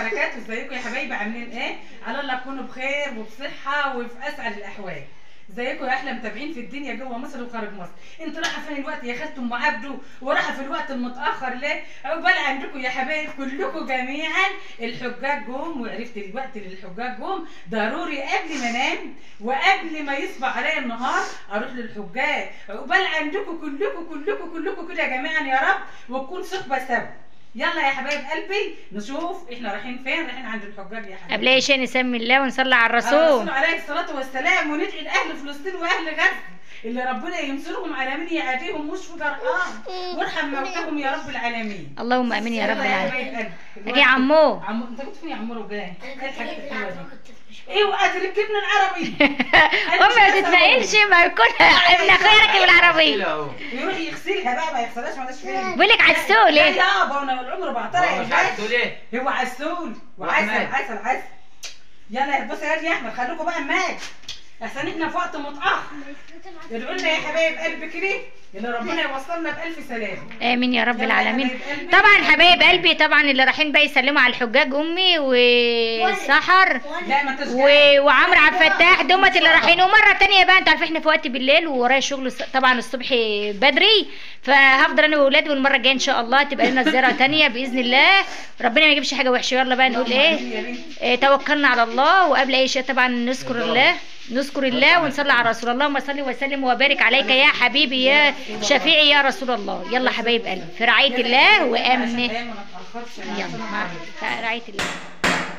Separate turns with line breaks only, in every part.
وبركاته. ازيكم يا حبايبي، عاملين ايه؟ على الله تكونوا بخير وبصحه وفي اسعد الاحوال. ازيكم يا احلى متابعين في الدنيا جوه مصر وخارج مصر. انتوا رايحة فين الوقت يا خالة ام عبده؟ ورايحه في الوقت المتاخر ليه؟ عقبال عندكم يا حبايب كلكم جميعا. الحجاج جم، وعرفت الوقت اللي الحجاج جم ضروري قبل ما انام وقبل ما يصبح عليا النهار اروح للحجاج. عقبال عندكم كلكم كلكم كلكم كده يا جماعة يا رب، وتكون صحبه سوا. يلا يا حبايب قلبي نشوف احنا رايحين فين. رايحين عند الحجاج يا حبايبي.
قبل اي شيء نسمي الله ونصلي على الرسول
عليه الصلاة والسلام، وندعي لاهل فلسطين واهل غزة اللي ربنا ينصرهم على من يعاديهم واشفي جرحاهم وارحم موتاهم يا رب العالمين.
اللهم امين يا رب العالمين. يا عمو،
عمو انت كنت فين يا عمو؟ وجاي ايه الحاجات الحلوة دي؟ ايه وهتركبنا العربي؟
امي ما تتنقلش، ما يكون ابن اخويا راكب العربية
يروح يغسلها بقى، ما يغسلهاش مالهاش فين.
بقول لك عسول. ايه
يابا، انا العمر بعترف.
مش عسول ايه؟
هو عسول وعسل عسل عسل. يلا بص يا احمد، خليكم بقى معاك احسن احنا في وقت متاخر. ادعوا لنا يا حبايب قلبي كده اللي ربنا يوصلنا بالف سلامه.
امين يا رب العالمين. طبعا حبايب قلبي، طبعا اللي رايحين بقى يسلموا على الحجاج امي وسحر وعمرو عبد الفتاح، دومت اللي رايحين. ومرة ثانية بقى انتوا عارفين احنا في وقت بالليل وورايا شغل طبعا الصبح بدري، فهفضل انا واولادي، والمرة الجاية ان شاء الله تبقى لنا زيارة ثانية باذن الله. ربنا ما يجيبش حاجة وحشة. يلا بقى نقول ايه؟ توكلنا على الله، وقبل اي شيء طبعا نذكر الله، نذكر الله ونصلي على رسول الله. اللهم صل وسلم وبارك عليك يا حبيبي يا شفيعي يا رسول الله. يلا حبايب قلبي في رعاية الله وامنه. يلا في رعاية الله.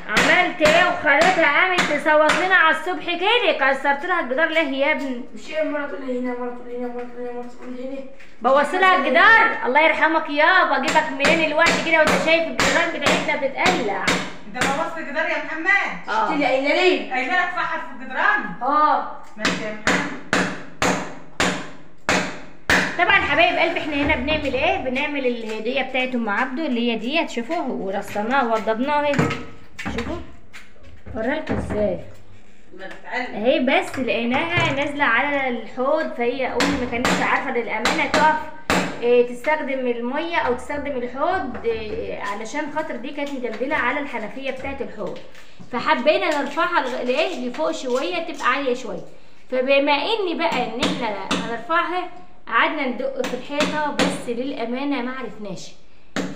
عملت ايه وخالتها قامت تصوت لنا على الصبح كده؟ كسرت لها الجدار ليه يا ابني؟
شيء مرة تقول لي هنا، مرة تقول لي هنا، مرة تقول لي هنا، مرة تقول لي هنا.
بوظت لها الجدار. الله يرحمك يابا، اجيبك منين الوقت كده وانت شايف الجدران بتاعتنا بتتقلع؟
انت بوظت الجدار يا محمد؟
اه.
قلت لي قايله لي؟
قايله لك فحر في الجدران؟
اه.
ماشي يا محمد.
طبعا حبايب قلبي احنا هنا بنعمل ايه؟ بنعمل الهدية بتاعت ام عبده اللي هي ديت، شوفوها ورصناها ووضبناها اهي. شوفوا اوريلكوا ازاي اهي، بس لقيناها نازله على الحوض، فهي امي ما كانتش عارفه للامانة تقف تستخدم المية او تستخدم الحوض، علشان خاطر دي كانت مدلدله على الحنفية بتاعه الحوض، فحبينا نرفعها لايه لفوق شوية تبقى عالية شوية. فبما ان بقى ان احنا هنرفعها قعدنا ندق في الحيطة، بس للامانة ما عرفناش،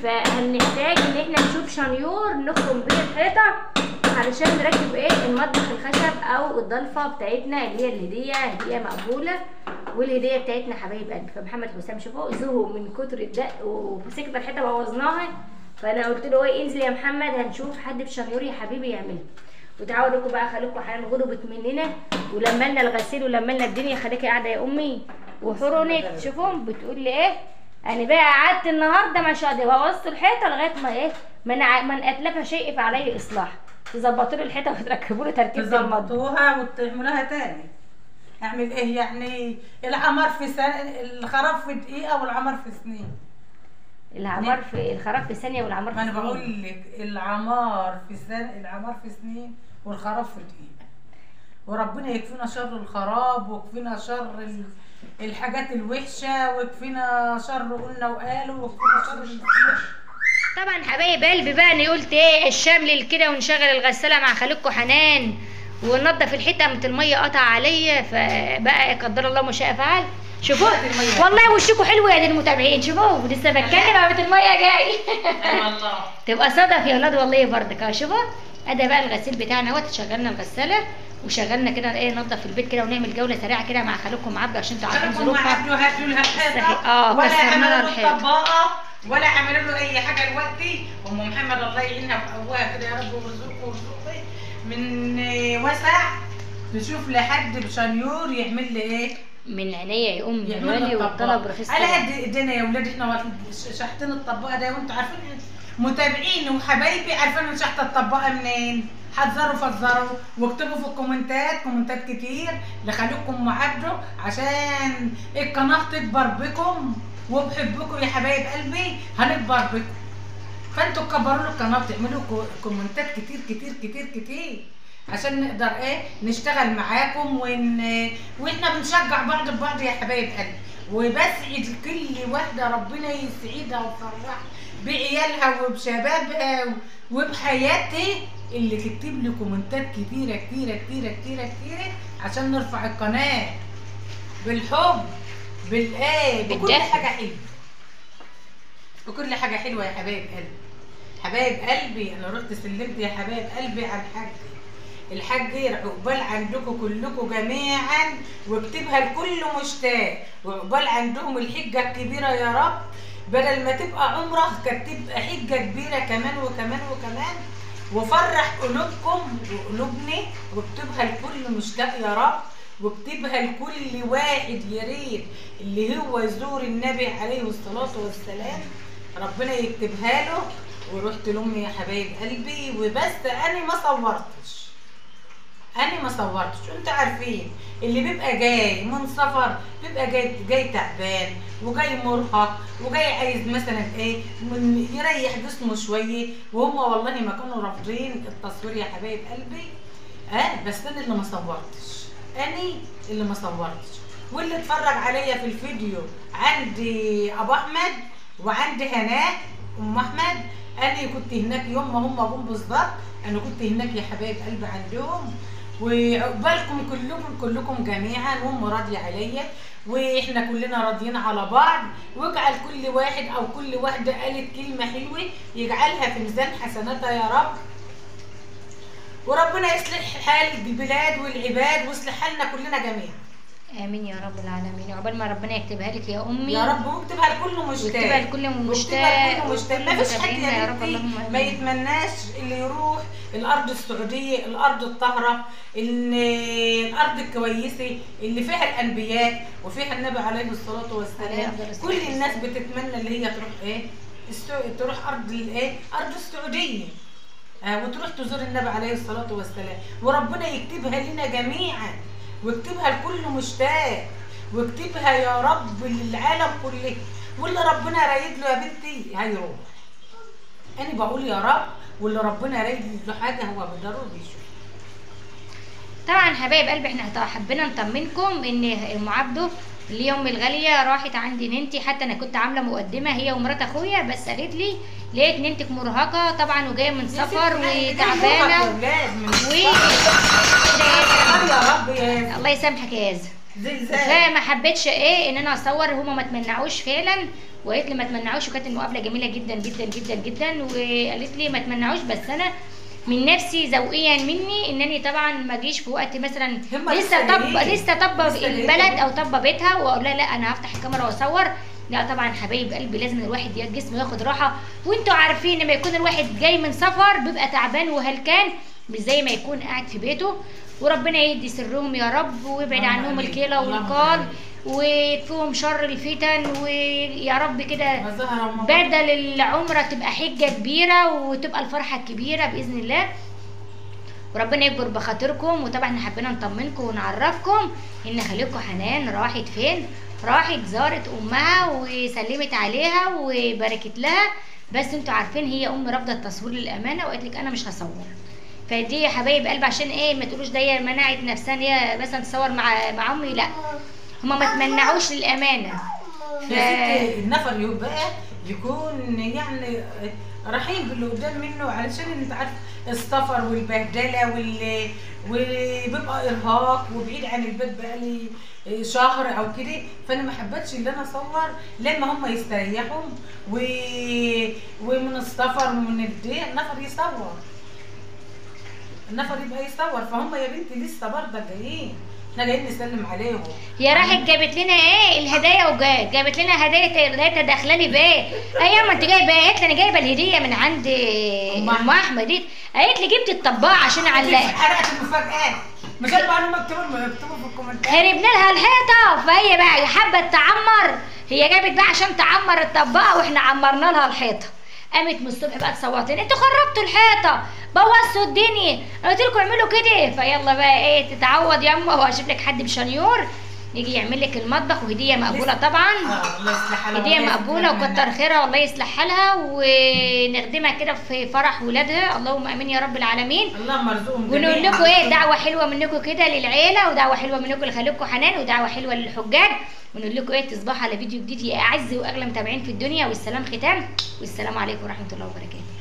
فهنحتاج ان احنا نشوف شنيور نخرم بيه الحيطة علشان نركب ايه المطبخ الخشب او الضلفه بتاعتنا اللي هي الهدية، هديه مقبولة والهديه بتاعتنا حبايب قلبي. فمحمد حسام شوفوا زهق من كتر الدق ومسكنا الحيطة بوظناها، فانا قلت له ايه انزل يا محمد هنشوف حد بشنيور يا حبيبي يعملها. وتعالوا لكم بقى، خليكم حنان غربت مننا ولما لنا الغسيل ولما لنا الدنيا. خليكي قاعدة يا امي وحرنت. شوفوا بتقول لي ايه، انا بقى قعدت النهارده مش قادرة، بوظت الحيطة لغاية ما ايه من اتلف شيء فعليه اصلاح. تظبطوا له الحيطة وتركبوا له تركيبه المطبخ،
تظبطوها وتعملوها تاني. اعمل ايه يعني؟ العمر في سنة، الخراب في دقيقة والعمر في سنين.
العمار في الخراب في ثانية والعمار في سنين.
ما انا بقول لك العمار في سنة، العمار في سنين والخراب في دقيقة. وربنا يكفينا شر الخراب ويكفينا شر الحاجات الوحشة ويكفينا شر قلنا وقالوا ويكفينا شر الوحش.
طبعا حبايب قلبي بقى انا قلت ايه الشمل كده ونشغل الغسالة مع خالتكم حنان وننضف الحيطة، قامت المية قطع عليا، فبقى قدر الله ما شاء فعل. شوفوه والله وشكوا حلو يا المتابعين، شوفوه لسه بتكلم قامت المية جاي.
والله
تبقى صدف يا ولاد والله برضك اهو. شوفوا ادي بقى الغسيل بتاعنا اهوت، شغلنا الغسالة وشغلنا كده ايه ننضف البيت كده ونعمل جولة سريعة كده مع خالتكم عبده عشان انتوا عارفين ظروفها.
هاتوا لها الحيطة ولا عملوا له الطباقه ولا عملوا له اي حاجة دلوقتي. ام محمد الله يعينها ويقواها كده يا رب ويرزقكم ويرزقك من وسع، تشوف لحد بشنيور يعمل لي ايه
من عينيا يا امي، غالي والطلب رخيص.
على قد ايدينا يا ولاد، احنا شحتين الطباقه ده وانتوا عارفين متابعين وحبايبي عارفين انا شحت الطباقه منين. حذروا فزروا واكتبوا في الكومنتات، كومنتات كتير لخليكم ام عبده عشان القناة تكبر بكم وبحبكم يا حبايب قلبي، هنكبر بكم. فانتوا تكبروا له القناة وتعملوا كومنتات كتير كتير كتير كتير عشان نقدر ايه نشتغل معاكم واحنا بنشجع بعض ببعض يا حبايب قلبي. وبسعد كل واحدة ربنا يسعدها ويفرحها بعيالها وبشبابها وبحياتها، اللي تكتب لي كومنتات كتيرة كتيرة كتيرة كتيرة كتيرة عشان نرفع القناة بالحب بالايه بكل حاجة حلوة، بكل حاجة حلوة يا حبايب قلبي. حبايب قلبي انا رحت سلمت يا حبايب قلبي على الحاج، الحاج عقبال عندكم كلكم جميعا، واكتبها لكل مشتاق، وعقبال عندهم الحجة الكبيرة يا رب، بدل ما تبقى عمره كانت تبقى حجه كبيرة كمان وكمان وكمان، وفرح قلوبكم وقلوبنا، واكتبها لكل مشتاق يا رب، واكتبها لكل واحد يا ريت اللي هو يزور النبي عليه الصلاة والسلام، ربنا يكتبها له. ورحت لامي يا حبايب قلبي، وبس انا ما صورتش، انا ما صورتش. انتوا عارفين اللي بيبقى جاي من سفر بيبقى جاي تعبان وجاي مرهق وجاي عايز مثلا ايه من يريح جسمه شوية، وهم والله ما كانوا رافضين التصوير يا حبايب قلبي. بس انا اللي ما صورتش، انا اللي ما صورتش. واللي اتفرج عليا في الفيديو عندي ابو احمد وعندي هناء ام احمد، انا كنت هناك يوم ما هم جم بالظبط، انا كنت هناك يا حبايب قلبي عندهم. وعقبالكم كلكم كلكم جميعا، وام راضية عليا واحنا كلنا راضيين على بعض، واجعل كل واحد او كل واحدة قالت كلمة حلوة يجعلها في ميزان حسناتها يا رب، وربنا يصلح حال البلاد والعباد ويصلح حالنا كلنا جميعا.
امين يا رب العالمين. عقبال ما ربنا يكتبها لك يا امي
يا رب، واكتبها لكل مشتاق،
واكتبها لكل مشتاق،
ما فيش حد يا بنتي ما يتمناش اللي يروح الارض السعودية، الارض الطاهرة، الارض الكويسة اللي فيها الانبياء وفيها النبي عليه الصلاة والسلام. كل الناس بتتمنى اللي هي تروح ايه، تروح ارض الايه، ارض السعودية، وتروح تزور النبي عليه الصلاة والسلام. وربنا يكتبها لنا جميعا، واكتبها لكل مشتاق، واكتبها يا رب للعالم كله، واللي ربنا رايد له يا بنتي هيروح. انا بقول يا رب، واللي ربنا رايد له حاجة هو بالضرورة بيشوف.
طبعا حبايب قلبي احنا حبينا نطمنكم ان ام عبده اللي امي الغالية راحت عند ننتي، حتى انا كنت عامله مقدمه هي ومرات اخويا، بس قالت لي لقيت ننتك مرهقة طبعا وجاية من سفر وتعبانه و
يا رب يا
الله يسامحك يا يازا، فما حبيتش ايه ان انا اصور، هما ما تمنعوش فعلا، وقالت لي ما تمنعوش، وكانت المقابلة جميلة جدا جدا جدا جدا، وقالت لي ما تمنعوش، بس انا من نفسي ذوقيا مني انني طبعا ما اجيش في وقت مثلا لسه طب البلد او طب بيتها واقول لها لا انا هفتح الكاميرا واصور. لا طبعا حبايب قلبي لازم الواحد جسمه ياخد راحة، وانتوا عارفين لما يكون الواحد جاي من سفر بيبقى تعبان وهلكان، مش زي ما يكون قاعد في بيته. وربنا يهدي سرهم يا رب، ويبعد عنهم الكيله والقال، ويكفيهم شر الفتن، ويا رب كده بدل العمرة تبقى حجه كبيرة وتبقى الفرحة الكبيرة باذن الله، وربنا يكبر بخاطركم. وطبعا احنا حبينا نطمنكم ونعرفكم ان خالتكم حنان راحت فين، راحت زارت امها وسلمت عليها وباركت لها، بس انتوا عارفين هي ام رافضه التصوير للامانة، وقالت لك انا مش هصور. فدي يا حبايب قلب عشان ايه ما تقولوش ده هي منعت نفسها ان هي مثلا تصور مع امي، لا هما ما تمنعوش للامانة.
يا ستي النفر يبقى يكون يعني رحيم باللي قدام منه، علشان انت عارف السفر والبهدله وبيبقى ارهاق وبعيد عن البيت بقالي شهر او كده، فانا ما حبيتش ان انا اصور لما هم يستريحوا ومن السفر ومن الدي النفر يصور، النفر يبقى يصور. فهم يا بنتي لسه برضه جايين، احنا جايين نسلم عليهم.
يا راحت جابت لنا ايه الهدايا، وجات جابت لنا هدايا، لقيتها داخله لي بايه؟ ايوه ما انت جايبه ايه؟ قالت لي انا جايبه الهدية من عند ام احمد دي، قالت لي جبت الطباعة عشان اعلقها.
حرقت المفاجآت، مش انا بقول لهم اكتبوا في الكومنتات.
خربنا لها الحيطة، فهي بقى حابة تعمر، هي جابت بقى عشان تعمر الطباعة واحنا عمرنا لها الحيطة. قامت من الصبح بقى تصوت لنا انتوا خربتوا الحيطة، بوظتوا الدنيا، انا قلت لكم اعملوا كده. فيلا بقى ايه تتعوض ياما، واشوف لك حد بشنيور يجي يعمل لك المطبخ، وهديه مقبولة طبعا،
الله يصلح حالها،
هديه مقبولة وكتر خيرها والله يصلح حالها، ونخدمها كده في فرح ولادها، اللهم امين يا رب العالمين.
اللهم ارزقهم.
ونقول لكم ايه دعوه حلوة منكم كده للعيلة، ودعوة حلوة منكم لخالتكم حنان، ودعوة حلوة للحجاج، ونقول لكم ايه، تصبحوا على فيديو جديد يا اعز واغلى متابعين في الدنيا. والسلام ختام، والسلام عليكم ورحمة الله وبركاته.